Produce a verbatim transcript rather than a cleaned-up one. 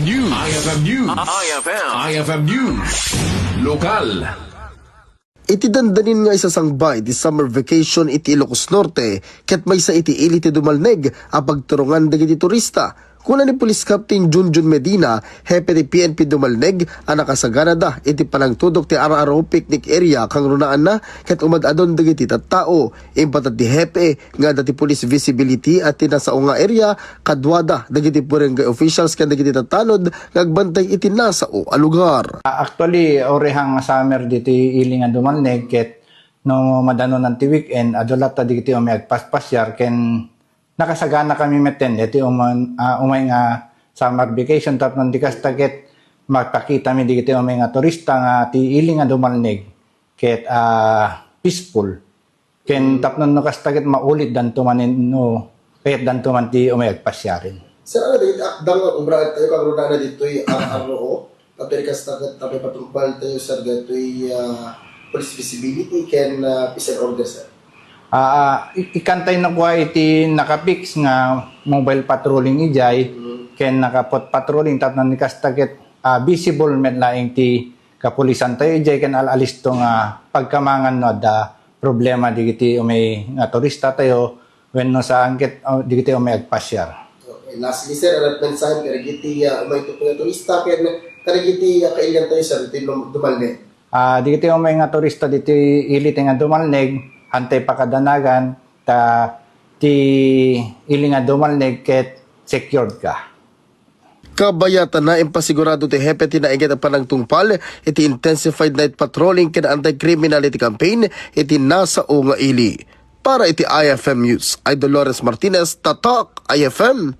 News. I F M News. I F M. I F M News. Lokal. Iti dandanin nga isasangba iti summer vacation iti Ilocos Norte, ket maysa iti ili ti Dumalneg a pagturongan dagiti turista. Kuna ni Police Captain Junjun Medina, hepe ti P N P Dumalneg, a nakasaganada iti panangtudok ti Ar-aro picnic area kangrunaanna, ket umad-adon dagiti tattao. Impatad ti hepe nga adda ti police visibility a ti nasao nga area, kaduada dagiti barangay officials ken dagiti tatanod nga agbantay iti nasao a lugar. Ah, actually, orihang summer diti ili nga Dumalneg, ket no madanunan ti weekend, adu latta dagiti umay agpaspasiar ken nakasaganakami metten deti uman-, ah, umay nga summer vacation tapno di kasta ket mapakitami dagiti umay nga turista nga ti ili nga Dumalneg ket, ah, peaceful. Ken tapno no kasta ket maulitdanto manen no kayatdanto man ti umay agpasiaren. Sir, ano dagiti akdang nga obraan tayo kangrunaanna ditoy R R O? Tapno kasta ket tapno patungpal tayo, sir, ditoy, ah, police visibility ken, ah, peace and order, sir. Ah, ah, i-, ikantay na kua iti nakapix nga mobile patrolling ijay, ken nakapoot patrolling tapno ni kasta ket, ah, visible met laeng ti kapulisan tayo ijay ken al-alisto nga pagkamangan no adda problema digiti umay nga turista tayo wenno saan ket, ah, digiti umay agpasiar. Okay. Lastly, sir, ano mensahe kadagiti, ah, umay nga turista ken kadagiti, ah, kailian tayo, sir, iti Dum-, Dumalneg? Ah, digiti umay nga turista diti ili ti nga Dumalneg, antay pakadanagan, ta ti ili nga Dumalneg ket secured ka. Kabayatan, impasigurado ti hepe ti nainget a panangtungpal iti intensified night patrolling ken anti-criminality campaign iti nasao nga ili. Para iti I F M News, I Dolores Martinez, Tatak I F M.